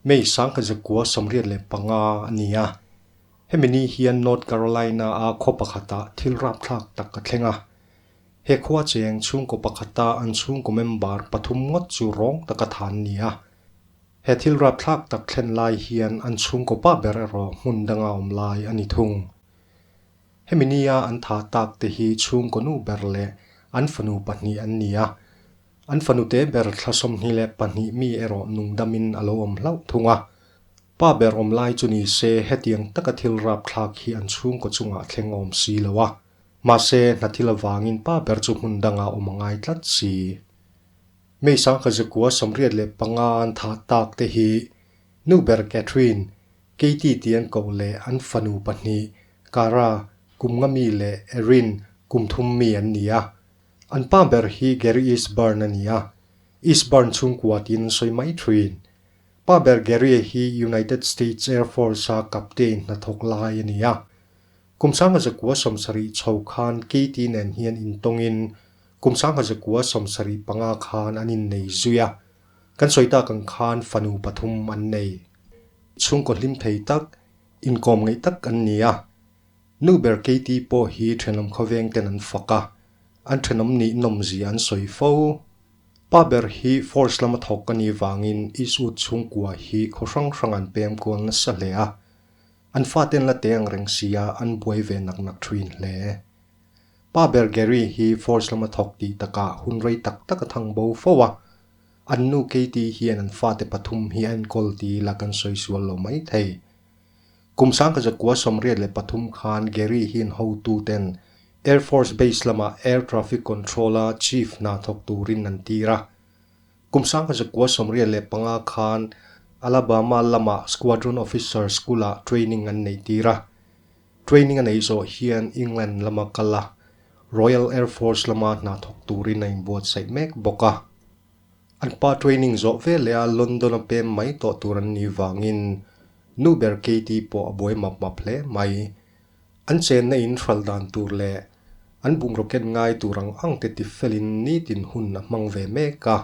May 1945 a ni a. Hemi ni hian North Carolina-a khaw pakhatah thil rapthlak tak a thleng a. He khua cheng chhungkaw pakhata an chhungkaw member pathum ngawt chu rawng taka than ni a. He thil rapthlak tak thlen lai hian an chhungkaw pa ber erawh hmun danga awm lai a ni thung. Hemi nia an thah tak te hi chhungkaw nu ber leh an fanu pahnih an ni a. An fanute ber thla 22 mi erawh nungdamin a lo awm hlauh thung a. Pa ber awm lai chu ni se hetiang taka thil rapthlak hi an chhungkaw chungah thleng awm si lo a. Mahse, hna thil avangin pa ber chu hmun danga awm a ngai tlat si. May 1985 an thah tak te hi nu ber Catherine, Katie tih an koh leh an fanu pahnih Cara, kum nga mi leh Erin, kum thum mi an ni a. An pa ber hi Gary Eastburn a ni a, Eastburn chhungkua tiin an sawi mai thin. Pa ber Gary hi United States Air Force-a captain hnathawk lai a ni a. Kum 1970 chho khan Katie nen hian intawngin kum 1975 khan an innei zui a, kan sawi tak ang khan fanu pathum an nei. Chhungkaw hlim thei tak, inkawm ngaih tak an ni a. Nu ber Katie pawh hi thenawm khawveng ten an fak a, an thenawm nih nawmzia an sawi fo. Pa ber hi force lama thawk a nih vangin Eastwood chhungkua hi khaw hrang hrang an pem kual nasa hle a. An faten la teng reng sia an buai ve nak nak thin hle. Pa ber Gary hi force lama thawk tih takah hun rei tak tak a thang bo fo a. An nu Katie hian an fate pathum hi a enkawl ti ila kan sawi sual lo mai thei. Kum 1983 khan Gary hian hotuten Air Force Base lama Air Traffic Control-a Chief hna thawk turin an tir a. Kum 1995 khan Alabama lama Squadron Officer School-ah training an neih tir a. Training a neih zawh hian England lama kal a, Royal Air Force lama hna thawk turin a inbuatsaih mek bawk a. An pa training zawh veleh a London-a pem mai tawh tur an nih vangin nu ber Katie pawh a buai map map hle mai. An chenna in hral dan tur leh an bungraw ken ngai tur ang ang te ti felin nitin hun a hmang ve mek a.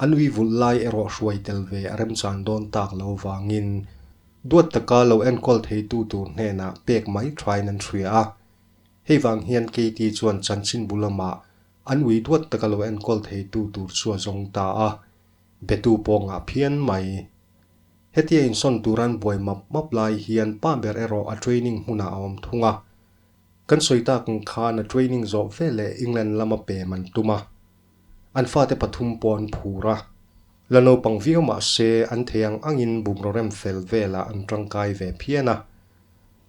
An ui vulh lai erawh hruai tel ve a remchan dawn tak lo vangin duat taka lo enkawl theitu tur hnenah pek mai thain an hria a. Hei vang hian Katie chuan chanchinbu lamah an ui duat taka lo enkawl theitu tur chu a zawng ta a, betu pawh ngah phian mai. Hetia insawn tur an buai map map lai hian pa ber erawh a training hmunah a awm thung a. Kan sawi tak ang khan a training zawh veleh England lama pem an tum a. An fate pathum pawh an phur a. La naupang viau mah se an thei ang angin bungraw rem fel velah an tangkai ve phian a.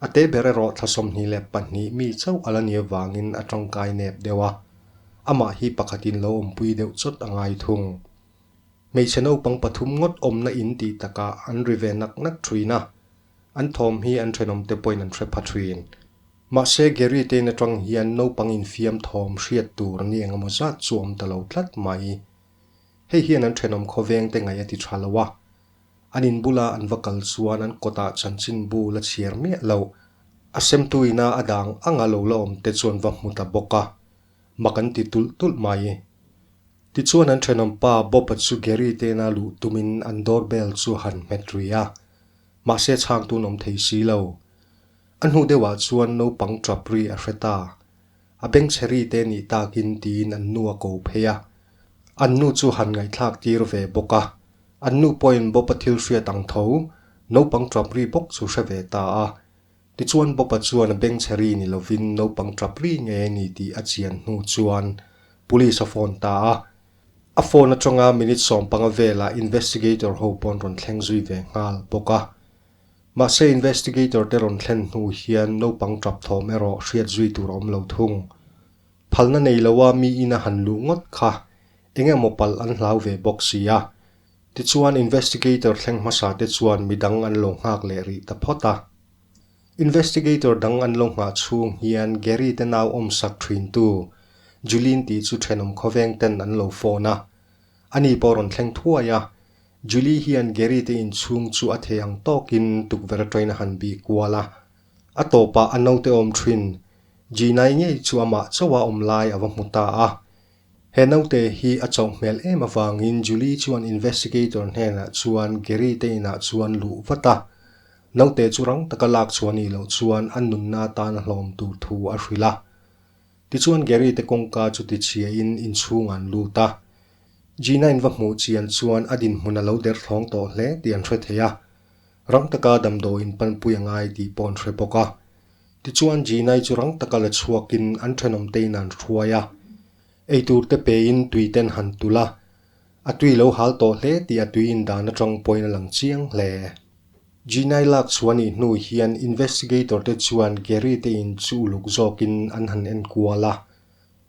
A te ber erawh thla 22 mi chauh a la ni avangin a tangkai nep deuh a. Amah hi pakhatin lo awmpui deuh chawt a ngai thung. Hmeichhe naupang pathum ngawt awmna in tih takah an ri ve nak nak thin a, an thawm hi an thenawmte pawhin an hre pha thin. Mahse Gary te in atang hian naupang infiam thawm hriat tur ni engemaw zat chu awm ta lo tlat mai. Hei hian an thenawm khawveng te ngaih a ti tha lo a, an in bula an va kal chuan an kawtah chanchinbu la chhiar miah loh. A semtu ina a dang anga lo la awm te chuan va hmu ta bawk a, mak an ti tulh tulh mai. Tichuan an thenawm pa Bob-a chu Gary te ina luh tumin an doorbell chu a han hmet ri a, mahse chhangtu an awm thei si lo. A hnu deuhah chuan naupang tap ri a hre ta. A bengchhe ri te nih takin tiin an nu a ko phei a. An nu chu han ngaihthlak tir ve bawk a. An nu pawhin Bob-a thil hriat ang tho, naupang tap ri bawk chu hre ve ta a. Tichuan Bob-a chuan a bengchhe ri ni lovin naupang tap ri nge a ni tih a chian hnu chuan Police a phone ta a. A phone atanga minute 15 velah investigator ho pawh an rawn thleng zui ve nghal bawk a. Mahse investigator te rawn thlen hnu hian naupang tap thawm erawh hriat zui tur a awm lo thung. Phalna nei loa mi ina han luh ngawt kha eng emaw palh an hlau ve bawk si a. Tichuan investigator thleng hmasa te chuan midang an lo nghak leh rih ta phawt a. Investigator dang an lo nghah chhung hian Gary te nau awmsak thin tu Julene tih chu thenawm khawveng ten an lo phone a. Ani pawh rawn thleng thuai a. Julie hian Gary te inchhung chu a thei ang tawkin tukverh atangin a han bih kual a. A tawpah a naute awm thin Gina-i ngei chu amah chauha awm lai a va hmu ta a. He naute hi a chauh hmel em avangin Julie chuan investigator hnenah chuan Gary te inah chuan luh vat a. Naute chu rang taka lak chhuah nih loh chuan a nunna atan a hlawm tur thu a hrilh a. Tichuan Gary te kawngka chu tichhiain inchhung an lut a. Gina in va hmuh chian chuan a dinhmun a lo derthlawng tawh hle tih an hre thei a. Rang taka damdawiin panpui a ngai tih pawh an hre bawk a. Tichuan Gina-i chu rang taka la chhuakin an thenawmte in an hruai a. Eitur te pein tui ten han tulh a. A tui lo hal tawh hle tih a tui indan atang pawhin a lang chiang hle. Gina-i lak chhuah nih hnu hian investigator te chuan Gary te in chu uluk zawkin an han enkual a.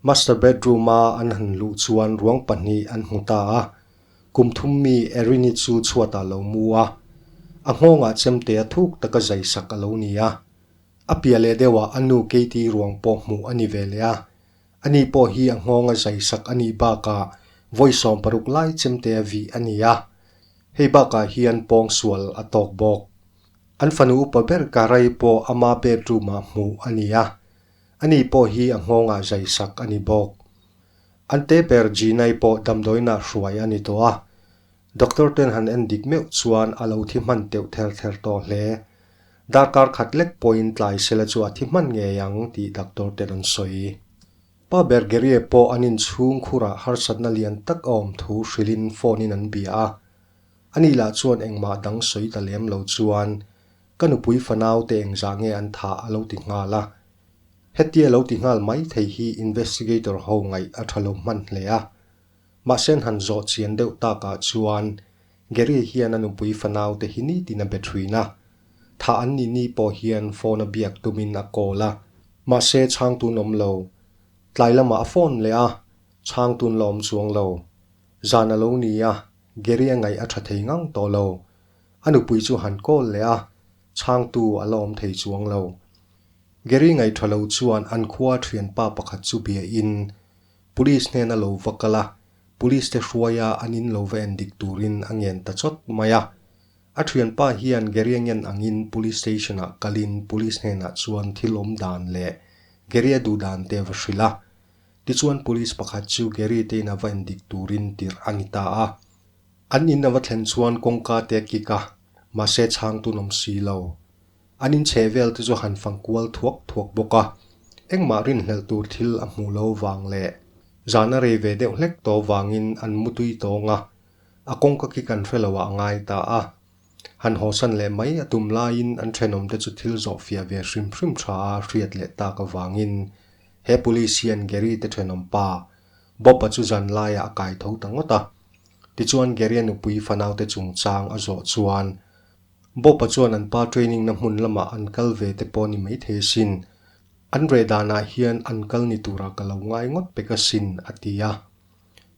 Master bedroom a an han luh chuan ruang pahnih an hmu ta a. Kum thum mi Erin-i chu chhuatah a lo mu a. A nghawngah chemte a thuk taka zai sak a lo ni a. A piah leh deuhah a nu Katie ruang pawh hmuh a ni ve leh a. Ani pawh hi a nghawnga zai sak a nih bakah vawi 16 lai chemte a vih a ni a. Hei bakah hian pawngsual a tawk bawk. An fanu upa ber Karai pawh ama bedroom-ah hmuh a ni a. Ani pawh hi a nghawngah zai sak a ni bawk. An te ber Ginai pawh damdawiinah hruai a ni tawh a. Doctor ten han en dik meuh chuan a lo thi hman teuh ther ther tawh hle. Darkar khat lek pawhin tlai sela chu a thi hman ngei ang tih doctor ten an sawi. Pa ber Gerie pawh an inchhung khurah harsatna lian tak a awm thu hrilhin phone in an bia a. Ani lah chuan engmah dang sawi ta lem lo chuan ka nupui fanau te engzah nge an thah a lo ti nghal a. Hetia lo ti nghal mai thei hi investigator ho ngaih a tha lo hman hle a. Mahse an han zawh chian deuh takah chuan Gary hian a nupui fanau te hi nitin a be thin a. Thah an nih ni pawh hian phone a biak tumin a call a. Mahse chhangtun awm lo. Tlai lamah a phone leh a, chhangtun la awm chuang lo. Zan a lo ni a, Gary a ngaih a tha thei ngang tawh lo. A nupui chu han call leh a, chhangtu a la awm thei chuang lo. Gary ngaih tha lo chuan an khua thianpa pakhat chu bia in Police hnena lo va kal a, Police te hruaia an in lo va en dik turin a ngen ta chawt mai a. A thianpa hian Gary a ngen angin Police Station ah kalin Police hnenah chuan thil awm dan leh Gary a duh dan te va hrilh a. Tichuan Police pakhat chu Gary te in a va en dik turin tirh a ni ta a. An in a va thlen chuan kawngka te a kik a, mahse chhangtun awm si lo. An inchhe vel te chu han fang kual thuak thuak bawk a, engmah rinhlelh tur thil a hmuh lo vang leh zan a rei ve deuh hlek tawh vangin an mutui tawng a, a kawngka khi kan hre lo ah a ngai ta a. Han hawsan leh mai a tum laiin an thenawm te chu thil zawh fiah ve hrim hrim tha a hriat leh tak avangin he police hian Gary te thenawm pa Bob-a chu zan laiah a kai tho ta ngawt a. Tichuan Gary-a nupui fanaute chungchang a zawh chuan Bob-a chuan an pa training na hmun lamah an kal ve te pawh ni maithei asin. An reh danah hian an kal ni turah ka lo ngai ngawt pek asin, a ti a.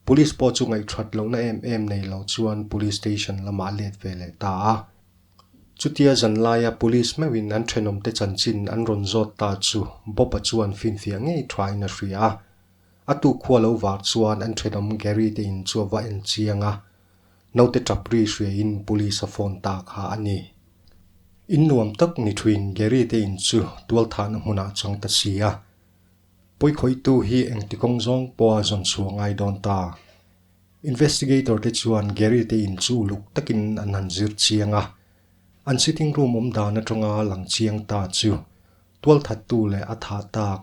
Police pawh chu ngaihthat lohna em em nei lo chuan Police Station lamah a let ve leh ta a. Chutia zanlaia Police meuhin an thenawmte chanchin an rawn zawt ta chu Bob-a chuan finfiah ngei thain a hria a. A tuk khua lo var chuan an thenawm Gary te in chu a va en chiang a. Naute tap ri hriain police a phone ta kha a ni. In nuam tak ni thuin Gary te in chu tualthahna hmunah chang ta si a. Pawikhawihtu hi engti kawng zawng pawha zawn chhuah ngai dawn ta. Investigator te chuan Gary te in chu uluk takin an han zir chiang a. An sitting room awm dan atanga lang chiang ta chu tualthattu leh a thah tak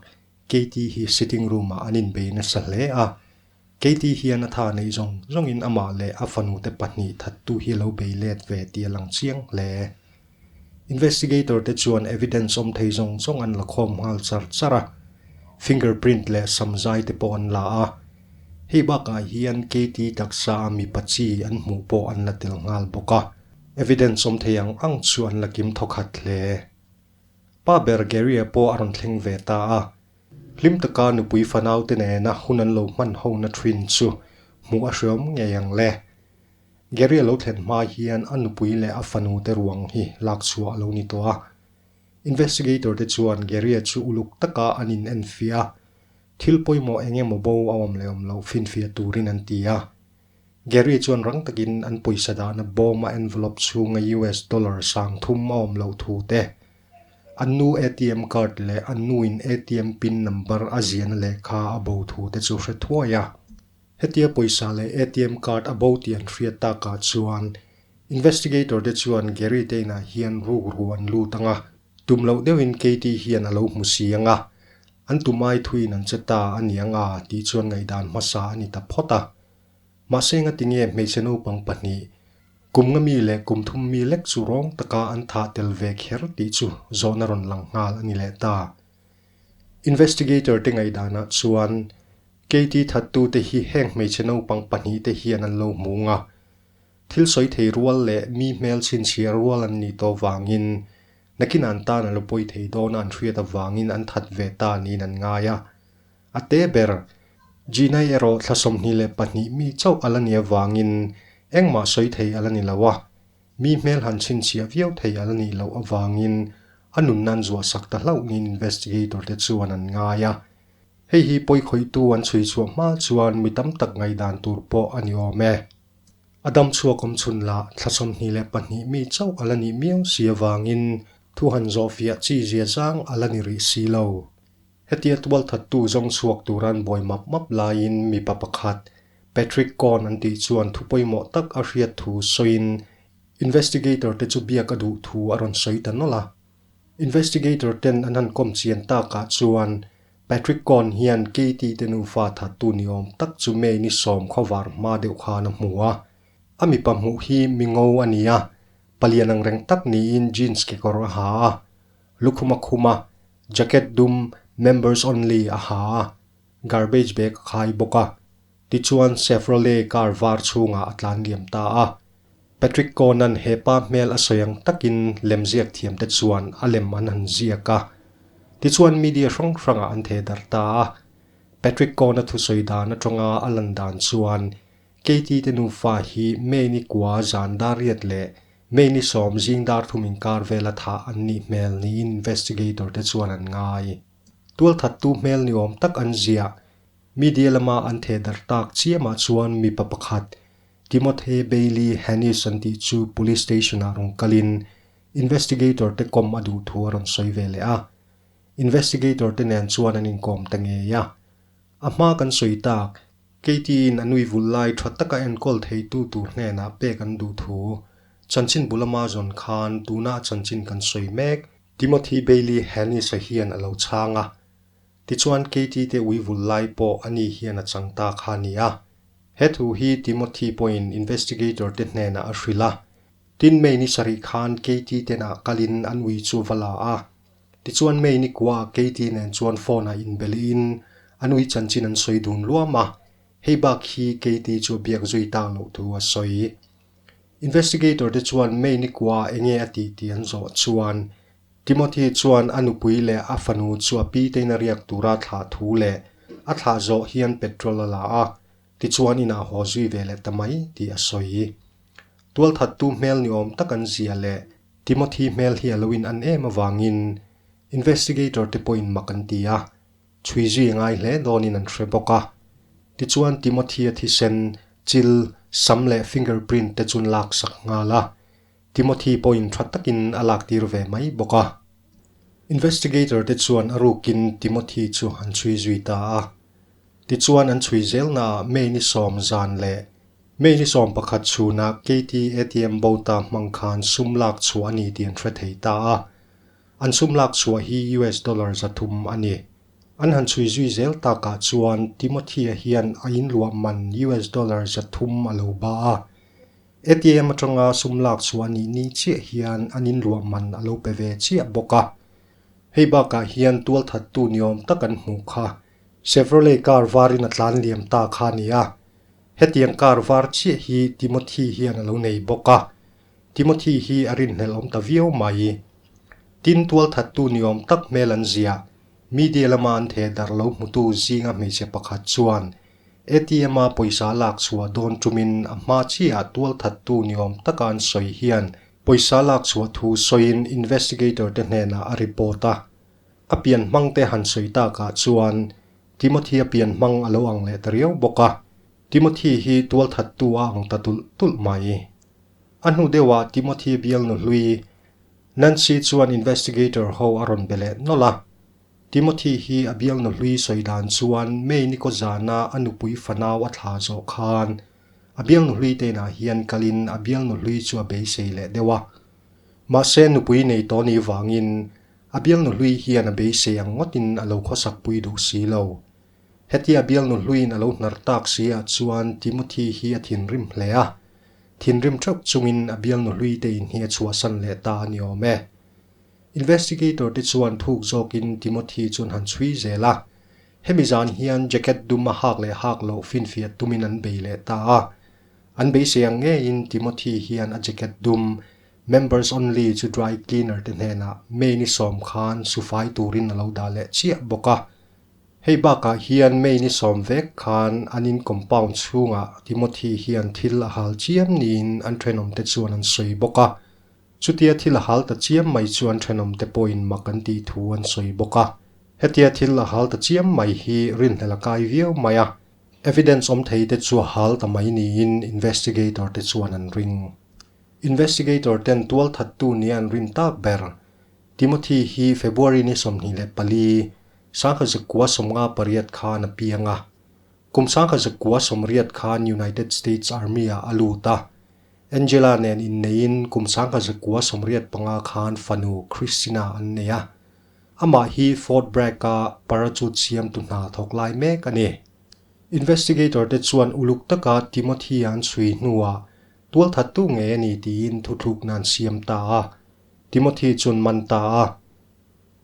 Katie hi sitting room ah an inbei nasa hle a. Katie hian a tha neih zawng zawngin amah leh a fanute pahnih thattu hi lo bei let ve tih a lang chiang hle. Investigator te chuan evidence awm thei zawng zawng an la khawm nghal char char a, fingerprint leh samzai te pawh an la a. Hei bakah hian Katie taksa a mipa chi an hmuh pawh an la tel nghal bawk a, evidence awm thei ang ang chu an la kim thawkhat hle. Pa ber Gary-a pawh a rawn thleng ve ta a. Hlim taka nupui fanaute nena hun an lo hman hona thin chu hmuh a hreawm ngei ang le. Gary a lo thlen hma hian a nupui leh a fanute ruang hi lak chhuah a lo ni tawh a. Investigator te chuan Gary-a chu uluk taka an in enfiah a, thil pawimawh eng emaw bo a awm leh awm loh finfiah turin an ti a. Gary chuan rang takin an pawisa dahna bawm a envelope chhunga US dollar 3000 a awm loh thu te, An nu ATM card leh an nuin ATM pin number a ziahna lehkha a bo thu te chu hre thuai a. Hetia pawisa leh ATM card a bo tih an hriat takah chuan investigator te chuan Gary te inah hian rukru an lut ang a, tum loh deuhin Katie hian a lo hmu si ang a, an tumai thuin an che ta a ni ang a tih chuan ngaihdan hmasa a ni ta phawt a. Mahse ngatinge hmeichhe naupang pahnih, kum nga mi leh kum thum mi lek chu rawng taka an thah tel ve kher tih chu zawhna rawn lang nghal a ni leh ta. Investigator te ngaihdanah chuan Katie thattute hi heng hmeichhe naupang pahnihte hian an lo hmung a, thil sawi thei rual leh mi hmel chhinchhiah rual an nih tawh vangin nakin an tan a lo pawi thei dawn a an hriat avangin an that ve ta niin an ngai a. A te ber, Gina-i erawh thla 22 mi chauh a la nih avangin engmah sawi thei a la ni lo a, mi hmel han chhinchhiah viau thei a la nih loh avangin a nunna an zuahsak ta hlauh niin investigator te chuan an ngai a. Hei hi pawikhawihtu an chhui chhuah hma chuan mi tam tak ngaihdan tur pawh a ni awm e. A dam chhuak awm chhun lah thla 22 mi chauh a la nih miau si avangin thu han zawhfiah chi zia zang a la ni rih si lo. Hetia tualthattu zawng chhuak tura an buai map map laiin mipa pakhat, Patrick Cohn an tih chuan thu pawimawh tak a hriat thu sawiin investigator te chu biak a duh thu a rawn sawi ta nawlh a. Investigator ten an han kawm chian takah chuan Patrick Cohn hian Katie te nufa thattu ni awm tak chu May ni sawm khawvar hma deuh khan a hmu a. A mipa hmuh hi mi ngo a ni a, palian ang reng tak niin jeans kekawr a ha a. Lukhum a khum a, jacket dum members only a ha a, garbage bag a khai bawk a. Tichuan Chevrolet car var chhungah a tlan liam ta a. Patrick Cohn-a'n he pa hmel a sawi ang takin lemziak thiamte chuan a lem an han ziak a. Tichuan media hrang hrangah an theh darh ta a. Patrick Cohn-a thusawi dan atanga a lan dan chuan Katie te nufa hi May ni kua zan dar riat leh May ni sawm zing dar thum inkar vela thah an nih hmel niin investigator te chuan an ngai. Tualthattu hmel ni awm tak an ziah. Media lama an theh darh tak chiamah chuan mipa pakhat Timothy Bailey Hannis an tih chu police station ah rawn kalin investigator te kawm a duh thu a rawn sawi ve leh a. Investigator te nen chuan an inkawm ta ngei a. A hma kan sawi tak Katie-in a nui vul lai tha taka enkawl theitu tur hnenah pek an duh thu. Chanchin bul ama zawn khan tuna a chanchin kan sawi mek. Timothy Bailey Hannis-a hian a lo chhang a. Tichuan Katie te ui vul lai pawh ani hian a chang ta kha a ni a. He thu hi Timothy pawhin investigator te hnenah a hrilh a. Tin May ni sarih khan Katie tenah kalin an ui chu va la a. Tichuan May ni kuaah Katie nen chuan phone ah inbelihin an ui chanchin an sawi dun luam a, hei bak hi Katie chu a biak zui tak loh thu a sawi. Investigator te chuan May ni kuaah enge a tih tih an zawh chuan Timothy chuan a nupui leh a fanu chu a pi tein a riak tura thlah thu leh a thlah zawh hian petrol a la a, tichuan inah haw zui ve leh ta mai tih a sawi. Tualthattu hmel ni awm tak an zia leh Timothy hmel hi a lo in an em avangin investigator te pawhin mak an ti a, chhui zui a ngai hle dawnin an hre bawk a. Tichuan Timothy-a thisen, chil, sam leh fingerprint te chun lak sak nghal a, Timothy pawhin tha takin a lak tir ve mai bawk a. Investigator te chuan a rukin Timothy chu an chhui zui ta a. Tichuan an chhui zelnaah May ni sawm zan leh May ni sawm pakhat chhunah Katie ATM bota hmang khan sum lak chhuah a ni tih an hre thei ta a. An sum lak chhuah hi US dollar 300 a ni. An han chhui zui zel takah chuan Timothy-a hian a inluah man US dollar 300 a lo ba a. ATM atanga sum lak chhuah a nih ni chiah hian an inluah man a lo pe ve chiah bawk a. Hei bakah hian tualthattu ni awm tak an hmuh kha Chevrolet car varin a tlan liam ta kha a ni a. Hetiang car var chiah hi Timothy hian a lo nei bawk a, Timothy hi a rinhlelh awm ta viau mai. Tin, tualthattu ni awm tak hmel an ziah, media lama an theh darh lo hmutu zinga hmeichhe pakhat chuan ATM a pawisa lak chhuah dawn tumin a hma chiahah tualthattu ni awm taka an sawi hian pawisa lak chhuah thu sawiin investigator te hnenah a report a. A pian hmang te han sawi takah chuan Timothy a pian hmang a lo ang leh ta riau bawk a, Timothy hi tualthattu a ang ta tulh tulh mai. A hnu deuhah Timothy bialnu hlui Nancy chuan investigator ho a rawn be leh nawlh a. Timothy hi a bialnu hlui sawi dan chuan May ni kaw zana a nupui fanau a thla zawh khan a bialnu hlui te inah hian kalin a bialnu hlui chu a beisei leh deuh a. Mahse nupui nei tawh ni vangin a bialnu hlui hian a beisei ang ngawtin a lo khawsak pui duh si lo. Hetia bialnu hluiin a lo hnar tak si ah chuan Timothy hi a thinrim hle a, thinrim theuh chungin a bialnu hlui te in hi a chhuahsan leh ta a ni awm e. Investigator te chuan thuk zawkin Timothy chuan han chhui zel a, hemi zan hian jacket dum a hak leh hak loh finfiah tumin an bei leh ta a. An beisei ang ngeiin Timothy hian a jacket dum Members Only chu dry cleaner te hnenah May ni sawm khan sufai turin a lo dah leh chiah bawk a. Hei bakah hian May ni sawm vek khan an in compound chhungah Timothy hian thil a hal chiam niin an thenawmte chuan an sawi bawk a. Chutia thil a hal ta chiam mai chu an thenawmte pawhin mak an tih thu an sawi bawk a. Hetia thil a hal ta chiam mai hi rinhlelh a kai viau mai a, evidence awm thei te chu a hal ta mai niin investigator te chuan an ring. Investigator ten tualthattu nia an rin tak ber Timothy hi February ni 24, 1958 khan a piang a. Kum 1980 khan United States Army-ah a lut a. Angela nen inneiin kum 1985 khan fanu Christina an nei a. Amah hi Fort Bragg-a parachute siamtu hna thawk lai mek a ni. Investigator te chuan uluk taka Timothy-a an chhui hnuah tualthattu ngei a ni tiin thuthlukna an siam ta a. Timothy chuan man ta a,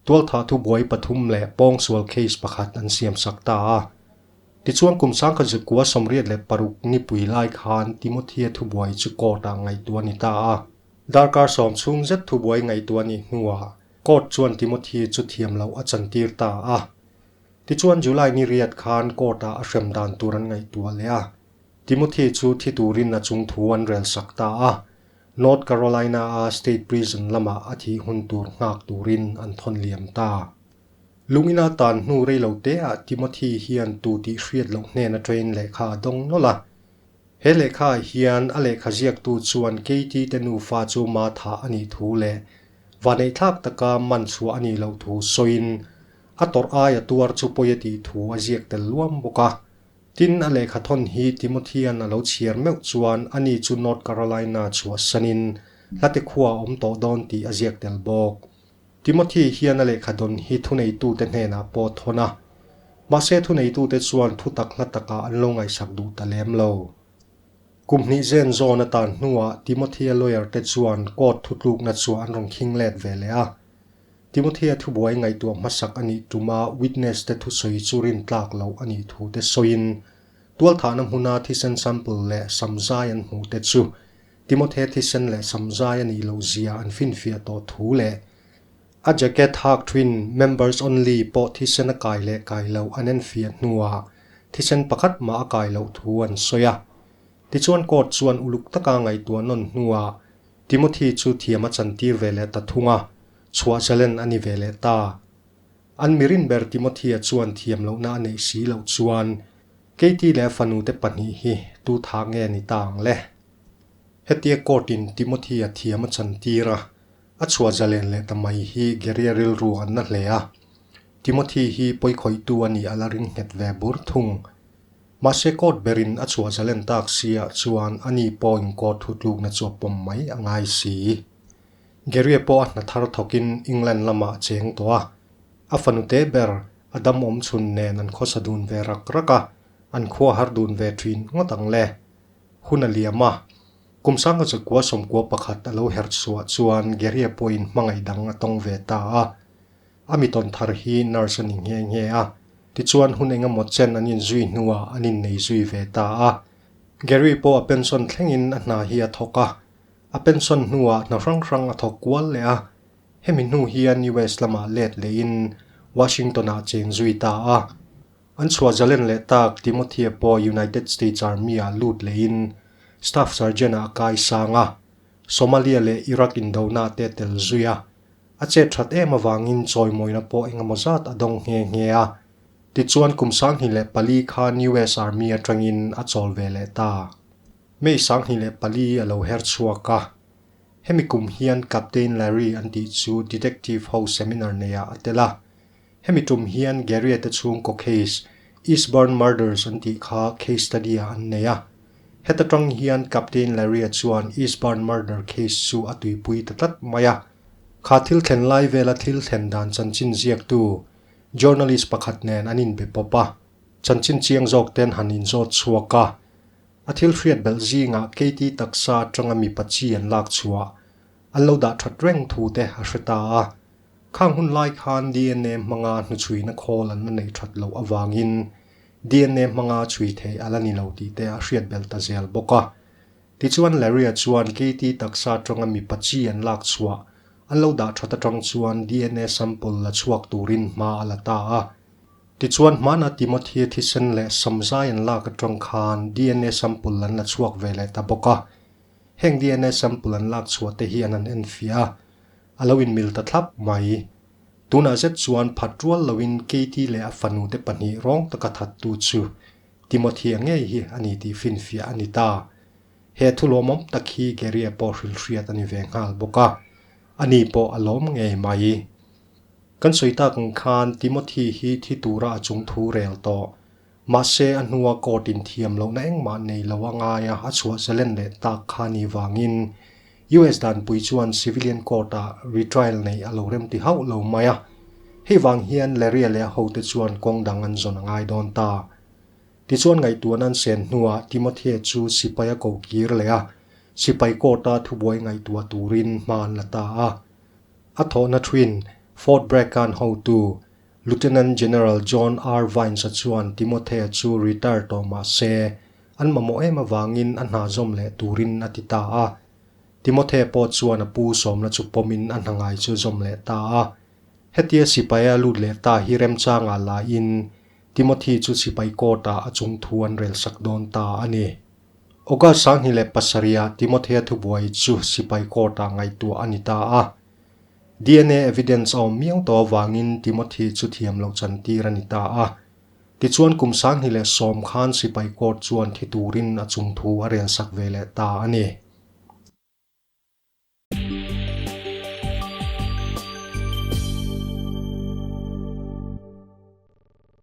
tualthah thubuai pathum leh pawngsual case pakhat an siamsak ta a. Tichuan kum 1986 nipui lai khan Timothy-a thubuai chu court-ah ngaihtuah a ni ta a. Darkar sawm chhung zet thubuai ngaihtuah a nih hnuah court chuan Timothy chu thiam loh a chantir ta a. Tichuan July ni riat khan court-ah a hrem dan tur an ngaihtuah leh a, Timothy chu thi turin a chung thu an relsak ta a. North Carolina-a state prison lamah a thih hun tur nghak turin an thawn liam ta. Lungina tan hnu rei lo teah Timothy hian tu tih hriat loh hnen atangin lehkha a dawng nawlh a. He lehkhaah hian a lehkha ziaktu chuan Katie te nufa chu ma thah a nih thu leh vaneihthlak taka man chhuah a nih loh thu sawiin a tawrh aia tuar chu pawi a tih thu a ziak tel luam bawk a. Tin, a lehkha thawn hi Timothy-a'n a lo chhiar meuh chuan ani chu North Carolina chhuahsanin hlate khua a awm tawh dawn tih a ziak tel bawk. Timothy hian a lehkha dawn hi thuneitute hnenah pawh thawn a, mahse thuneitute chuan thutak hla takah an lo ngaihsak duh ta lem lo. Kum hnih zen zawn a tan hnuah Timothy-a lawyer te chuan court thutlukna chu an rawn khing let ve leh a. Timothea thubuai ngaihtuah hmasak a nih tuma witness te thusawi chu rintlak loh a nih thu te sawiin, tualthahna hmuna thisen sample leh samzai an hmuh te chu Timothea thisen leh samzai a nih loh zia an finfiah tawh thu leh a jacket hak thin members only pawh thisen a kai leh kai loh an enfiah hnuah thisen pakhat mah a kai loh thu an sawi a. Tichuan court chuan uluk taka ngaihtuah nawn hnuah Timothy chu thiam a chantir ve leh ta thung a, chhuah zalen a ni ve leh ta. An mirin ber Timothy-a chuan thiam lohna a neih si loh chuan Katie leh a fanute pahnih hi tu tha nge ni ta ang le? Hetia court-in Timothy-a thiam a chantir a, a chhuah zalen leh ta mai hi Gary-a rilru an na hle a. Timothy hi pawikhawihtu a nih a la ring nghet ve bur thung. Mahse court berin a chhuah zalen tak siah chuan ani pawhin court thutlukna chu a pawm mai a ngai si. Gary-a pawh a hna thar thawkin England lamah a cheng tawh a. A fanute ber a dam awm chhun nen an khawsa dun ve rak rak a, an khua har dun ve thin ngawt ang le. Hun a liam a, kum 1991 a lo herh chhuah chuan Gary-a pawhin hmangaih dang a tawng ve ta a. A mi tawn thar hi nurse a ni nghe nghe a, tichuan hun engemaw chen an inzui hnuah an innei zui ve ta a. Gary pawh a pension thlengin a hna hi a thawk a, a pension hnuah hna hrang hrang a thawk kual leh a. Hemi hnu hian US lamah let lehin Washington-ah cheng zui ta a. An chhuah zalen leh tak Timothy-a pawh United States Army-ah lut lehin Staff Sergeant-ah a kai sang a, Somalia leh Iraq indona te a tel zui a. A chet that em avangin chawimawina pawh engemaw zat a dawng nghe nghe a. Tichuan kum 2004 khan US Army atangin a chawl ve leh ta. May 2004 a lo her chhuak a. Hemi kum hian Captain Larry an tih chu Detective ho seminar neiah a tel a. Hemi tum hian Gary-a te chhungkaw case, Eastbourne Murders an tih kha case study-ah an nei a. Heta tang hian Captain Larry-a chuan Eastbourne Murder case chu a tuipui ta tlat mai a. Kha thil thlen lai vela thil thlen dan chanchin ziaktu journalist pakhat nen an inbe pawp a. Chanchin chiang zawk ten han inzawt chhuak a. A thil hriat belh zingah Katie taksa atanga mipa chi an lak chhuah an lo dah that reng thu te a hre ta a. Khang hun lai khan DNA hmanga hnuchhuina khawl an la neih that loh avangin DNA hmanga chhui theih a la ni lo tih te a hriat belh ta zel bawk a. Tichuan Larry-a chuan Katie taksa atanga mipa chi an lak chhuah an lo dah that atang chuan DNA sample la chhuak turin hma a la ta a. Tichuan hmana Timothy thisen leh samzai an lak atang khan DNA sample an la chhuak ve leh ta bawk a. Heng DNA sample an lak chhuah te hian an enfiah a, a lo inmil ta thlap mai. Tunah zet chuan phat rual loin Katie leh a fanu te pahnih rawng taka thattu chu Timothy-a ngei hi a ni tih finfiah a ni ta. He thu lawmawm tak hi Gary-a pawh hrilhhriat a ni ve nghal bawk a, ani pawh a lawm ngei mai. Kan sawi tak ang khan Timothy hi thi tura a chung thu rel tawh. Mahse a hnua court in thiam lohna engmah nei lo a ngai a, a chhuah zalen leh tak kha ni vangin US danpui chuan civilian court ah retrial neih a lo remti hauh lo mai a. Hei vang hian Larry-a leh a hote chuan kawng dang an zawn a ngai dawn ta. Tichuan ngaihtuahna an sen hnuah Timothea chu sipai a ko kir leh a, sipai court a thubuai ngaihtuah turin hma an la ta a. A thawhna thuin Fort Bragg-a'n hotu Lieutenant General John R. Vines-a chuan Timothea chu retire tawh mah se, an mamawh em avangin a hna zawm leh turin a ti ta a. Timothea pawh chuan a pu sawmna chu pawmin a hna ngai chu zawm leh ta a. Hetia sipaia lut leh ta hi remchangah lahin Timothy chu sipai court-ah a chung thu an relsak dawn ta a ni. August 2007-ah Timothea thubuai chu sipai court-ah ngaihtuah a ni ta a. DNA evidence a awm miau tawh avangin Timothy chu thiam loh chantir a ni ta a. Tichuan kum 2010 khan sipai court chuan thi turin a chung thu a relsak ve leh ta a ni.